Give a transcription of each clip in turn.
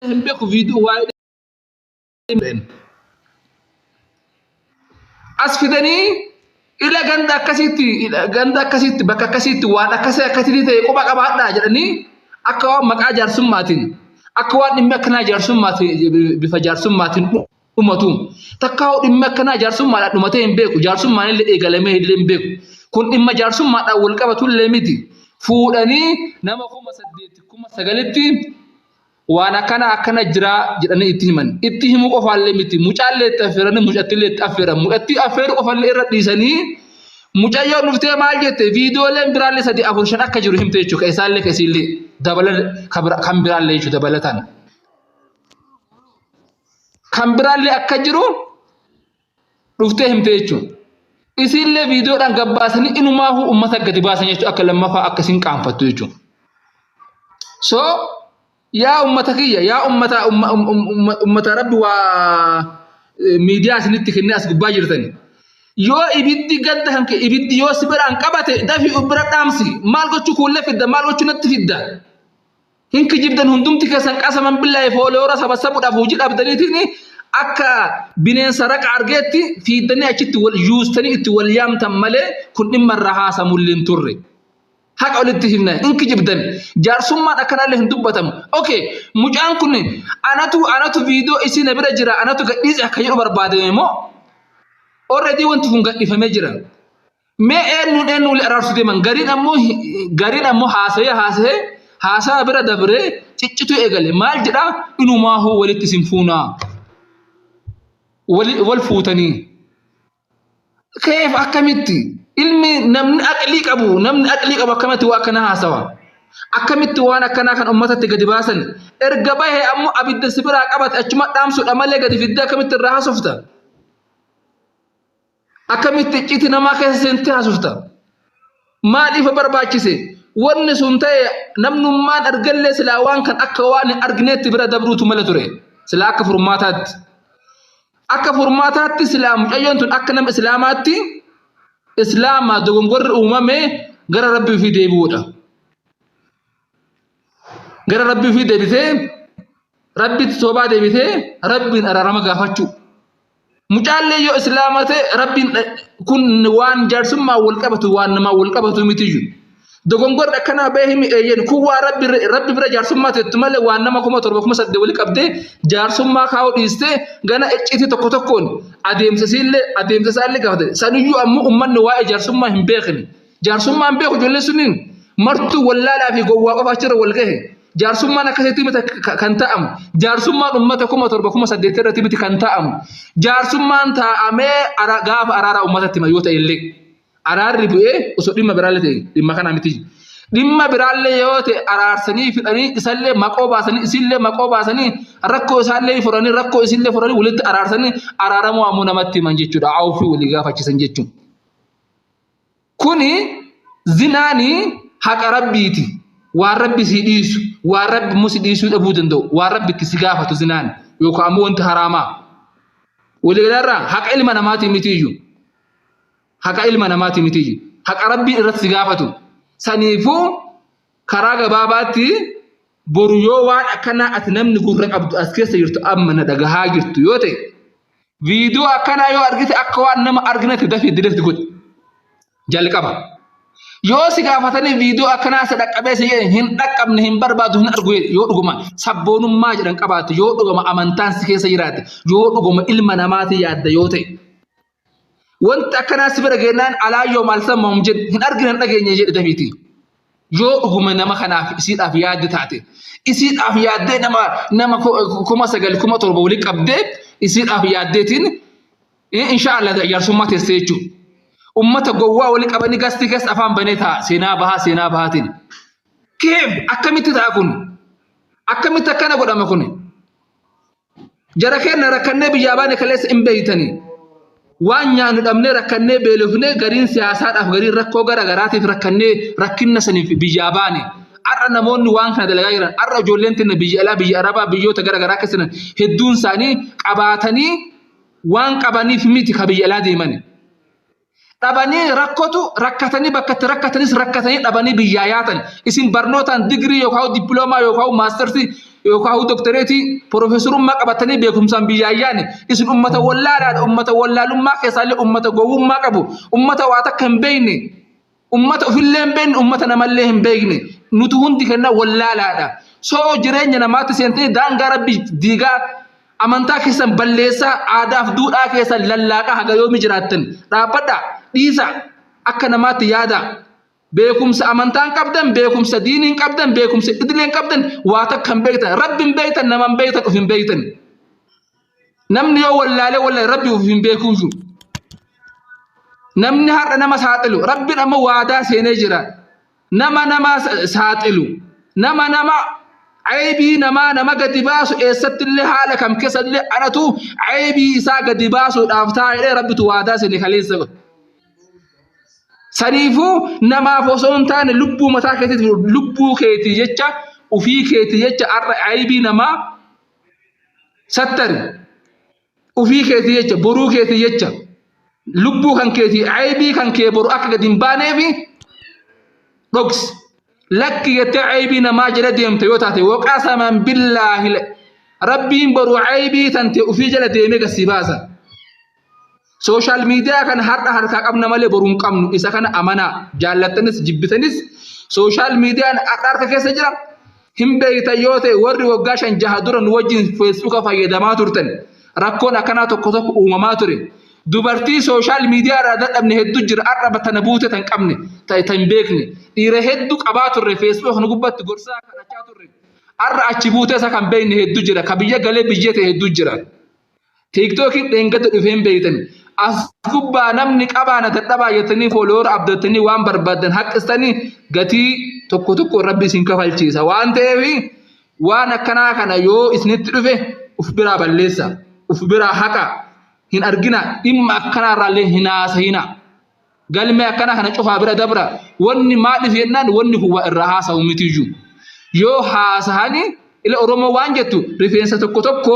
Hin beeku viidiyoo waa'ee as fidanii ila ganda akkasiitti ganda akkasiitti bakka akkasiitti waan akkasii akkasitti ta'e quba qabaadhaa jedhanii akka waan maqaa jaarsummaatiin akka waan dhimmi akkanaa jaarsummaatiin bifa jaarsummaatiin dhumatu takkaa hoo dhimmi akkanaa jaarsummaadhaan dhumatee hin beeku jaarsummaan illee eegalamee illee hin beeku kun dhimma jaarsummaadhaan wal qabatu illee miti fuudhanii nama 8000 9000tti waan akkana akkana jira jedhanii itti himan. Itti himuu qofaallee miti. Mucaallee itti affeeranii mucattillee itti affeeran. Mucattii affeeruu qofallee irra dhiisanii mucayyoon dhuftee maal jette viidiyooleen biraallee 3 4 5 akka jiru himte jechuudha. Ka isaallee ka isiillee dabala kan biraallee jechuudha dabalataan. Kan biraallee akka jiru dhuftee himte jechuudha. Isiillee viidiyoodhaan gabbaasanii inumaafuu uummata gadi baasan jechuudha akka lammaffaa akkasiin qaanfattu jechuudha. So yaa ummata kiyya yaa ummata ummata rabbi waa miidiyaa isinitti kennee as gubbaa jirtani. Yoo ibiddi gadda kan kee ibiddi yoo si biraan qabate dafii of bira dhaamsi maal gochuu kuullee fidda maal gochuu natti fidda. Hin kijibdan hundumti keessan qasaman billaahi fooloora sabassabuudhaaf hojii dhabdaniitiin akka bineensa raqa argeetti fiiddanii achitti wal yuustanii itti wal yaamtan malee kun dhimma irraa haasamullee hin turre. Haqa walitti himna hin kijibdan. Jaarsummaan akkanallee hin dubbatamu. Okay, mucaan kun anatu anatu viidiyoo isii na bira jira anatu gadhiise akka jedhu barbaadame moo? Already wanti kun gadhiifamee jira. Mee eenyuun eenyu wali araarsuu deeman gariin ammoo gariin ammoo haasa'ee haasa'ee haasaa bira dabree ciccituu eegale maal jedhaa inumaahuu walitti isin fuunaa wali wal fuutanii. Keef akkamitti ilmi namni aqlii qabu namni aqlii qabu akkamitti waa akkanaa haasawa akkamitti waan akkanaa kan ummatatti gadi baasan erga bahee ammoo abidda si biraa qabate achuma dhaamsuudha malee gadi fiddee akkamitti irraa haasofta akkamitti icciitii namaa keessa seentee haasofta maaliif barbaachise wanni sun ta'e namnummaan argallee silaa waan kan akka waan hin argineetti bira dabruutu mala ture silaa akka furmaataatti. Akka furmaataatti silaa mucayyoon tun akka nama islaamaatti islaama dogongorri uumame gara rabbii ofii deebi'uudha. Gara rabbii ofii deebitee rabbitti toobaa deebitee rabbiin araarama gaafachuu. Mucaallee yoo islaama ta'e rabbiin kun waan jaarsummaa wal qabatu waan namaa wal qabatu mitiyyu. Dogongorri akkanaa bahee himi eeyyen kun waan rabbi rabbi bira jaarsummaa teettu malee waan nama 7000 8000 wali qabdee jaarsummaa kaa'uu dhiistee gana icciitii tokko tokkoon adeemsa isiillee adeemsa isaallee gaafate saniyyuu ammoo ummanni waa'ee jaarsummaa hin beekne jaarsummaa hin beeku ijoolleen sunniin martuu wallaalaa fi gowwaa qofa achirra wal gahe jaarsummaan akkasitti miti kan ta'amu jaarsummaan ummata 7000 8000 irratti miti kan ta'amu jaarsummaan taa'amee gaafa araaraa ummatatti hima yoo ta'e illee. Araarri bu'ee osoo dhimma biraallee ta'e dhimma kana miti. Dhimma biraallee yoo ta'e araarsanii fidhanii isallee maqoo baasanii isillee maqoo baasanii rakkoo isaallee furanii rakkoo isillee furanii walitti araarsanii araaramuu ammoo namatti himan jechuudha. Awfii walii gaafachiisan jechuudha. Kuni zinaani haqa rabbiiti. Waan rabbi si dhiisu, waan rabbi immoo si dhiisuu dhabuu danda'u, waan rabbi itti si gaafatu zinaan yookaan ammoo wanti haraamaa. Waliigalaarraa haqa ilma namaatii miti iyyuu. Haqa ilma namaati miti. Haqa Rabbiin irratti si gaafatu. Saniifuu karaa gabaabaatti boru yoo waan akkanaa ati namni gurra qabdu as keessa jirtu amma na dhagahaa jirtu yoo ta'e viidiyoo akkanaa yoo argite akka waan nama arginetti dafii diletti godhi. Jalqaba. Yoo si gaafatanii viidiyoo akkanaa si dhaqqabee si jedhan hin dhaqqabne hin barbaadu hin argu yoo dhuguma sabboonummaa jedhan qabaatte yoo dhuguma amantaan si keessa jiraate yoo dhuguma ilma namaati yaadda yoo ta'e Wanti akkanaa si bira geennaan alaayyoo maal sammamu jedhu hin argine hin dhageenye jedhe dafiiti. Yoo dhuguma nama kanaaf isiidhaaf yaadde taate isiidhaaf yaaddee nama nama 9000 7000 walitti qabdee isiidhaaf yaaddeetiin inshaallah jaarsummaa teessee jechuudha. Ummata gowwaa walitti qabanii gastii keessa afaan banee taa'a seenaa bahaa seenaa bahaatiin. Keef akkamitti ta'a kun? Akkamitti akkana godhama kun? Jara keenna rakkannee biyyaa baane kaleessa hin beeytanii. Waan nyaannu dhabnee rakkannee beelofnee gariin siyaasaadhaaf gariin rakkoo gara garaatiif rakkannee rakkinna saniif biyyaa baane. Har'a namoonni waan kana dalagaa jiran har'a ijoolleen teenna biyya alaa biyya arabaa biyyoota gara garaa keessa jiran hedduun isaanii qabaatanii waan qabaniif miti ka biyya alaa deemani. Dhabanii rakkotu rakkatanii bakka itti rakkatanis rakkatanii dhabanii biyyaa yaatan. Isin barnootaan digirii yookaan dippiloomaa yookaan maastarsii yookaan doktoreetii piroofeesarummaa qabatanii beekumsaan biyyaa yaane. Isin ummata wallaalaadha. Ummata wallaalummaa keessaallee ummata gowwummaa qabu, ummata waa takka hin beekne, ummata ofillee hin beekne, ummata namallee hin beekne. Nuti hundi kenna wallaalaadha. Soo jireenya namaatti seentanii daangaa Rabbi diigaa, amantaa keessan balleessaa, aadaaf duudhaa keessan lallaaqaa haga yoomi jiraattan? Dhaabbadha, dhiisa, akka namaatti yaada. Beekumsa amantaa hin qabdan, beekumsa diinii hin qabdan, beekumsa idilee hin qabdan, waa takka hin beektan, Rabbi hin beektan, nama hin beektan, of hin beektan. Namni yoo wallaalee wallaale Rabbi of hin beekuuyyu. Namni har'a nama saaxilu, Rabbiin ammoo waadaa seenee jira. Nama nama saaxilu, nama nama aybii namaa nama gadi baasu, eessattillee haala kam keessallee anatu aybii isaa gadi baasuudhaaf taa'ee Rabbitu waadaa seene kaleessa. Saniifuu namaaf osoo hin taane lubbuu mataa keetiif, lubbuu keetii jecha, ufii keetii jecha har'a aybii namaa sattari. Ufii keetii jecha, boruu keetii jecha, lubbuu kan keetii, aybii kan kee boru akka gadi hin baaneefi dhoksi. Lakki jettee aybii namaa jala deemte yoo taate, waqasaman billaahi, Rabbiin boru aybii tante ufii jala deemee gad si baasa. Social media kana har'a harkaa qabna malee boru hin qabnu. Isa kana amanaa. Jaallattanis jibbitanis social mediaan har'a harka keessa jira. Hin beektan yoo ta'e, warri waggaa 5 6 dura nu wajjin Facebooka fayyadamaa turtan, rakkoon akkanaa tokko tokko uumamaa ture. Dubartii social media irraa dadhabne hedduu jira. Har'a tana buute tan qabne tan beekne. Dhiira hedduu qabaa turre, Facebook kana gubbatti gorsaa kadhachaa turre. Har'a achi buute isa kan beekne hedduu jira. Ka biyya galee biyyee ta'e hedduu jira. TikTokiin dheengadda dhufee hin beektan. As gubbaa namni qabaana dadhabaa jettanii follower abdattanii waan barbaaddan haqqistanii gatii tokko tokko Rabbi isin kafalchiisa. Waan ta'eef waan akkanaa kana yoo isinitti dhufe uf biraa balleessa. Uf biraa haqa. Hin argina, dhimma akkanaa irraallee hin haasa'ina. Galmee akkanaa kana cufaa bira dabra. Wanni maaliif jennaan, wanni kun waa irraa haasa'u mitiyyuu. Yoo haasa'anii ila Oromoo waan jettu, rifeensa tokko tokko,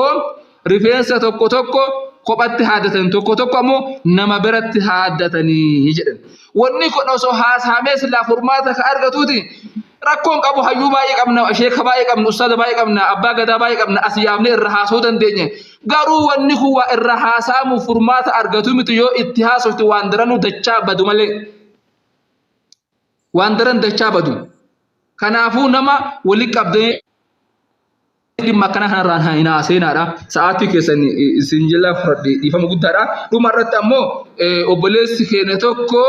rifeensa tokko tokko kophatti haaddatan, tokko tokko ammoo nama biratti haaddatanii jedhan. Wanni kun osoo haasa'amee silaa furmaata ka argatuuti. Rakkoon qabu, hayyuu baay'ee qabna, sheeka baay'ee qabna, ustaaza baay'ee qabna, abbaa gadaa baay'ee qabna, as yaafnee irra haasa'uu dandeenya. Garuu wanni kun waa irra haasa'amu furmaata argatu miti. Yoo itti haasofte waan daranuu dachaa badu malee. Waan daran dachaa badu. Kanaafuu nama walitti qabdanii dhimma akkana kanarraan hin haaseenaadha. Sa'aatii keessan isin jala fudhadhe, dhiifama guddaadha. Dhuma irratti ammoo obboleessi keenya tokko.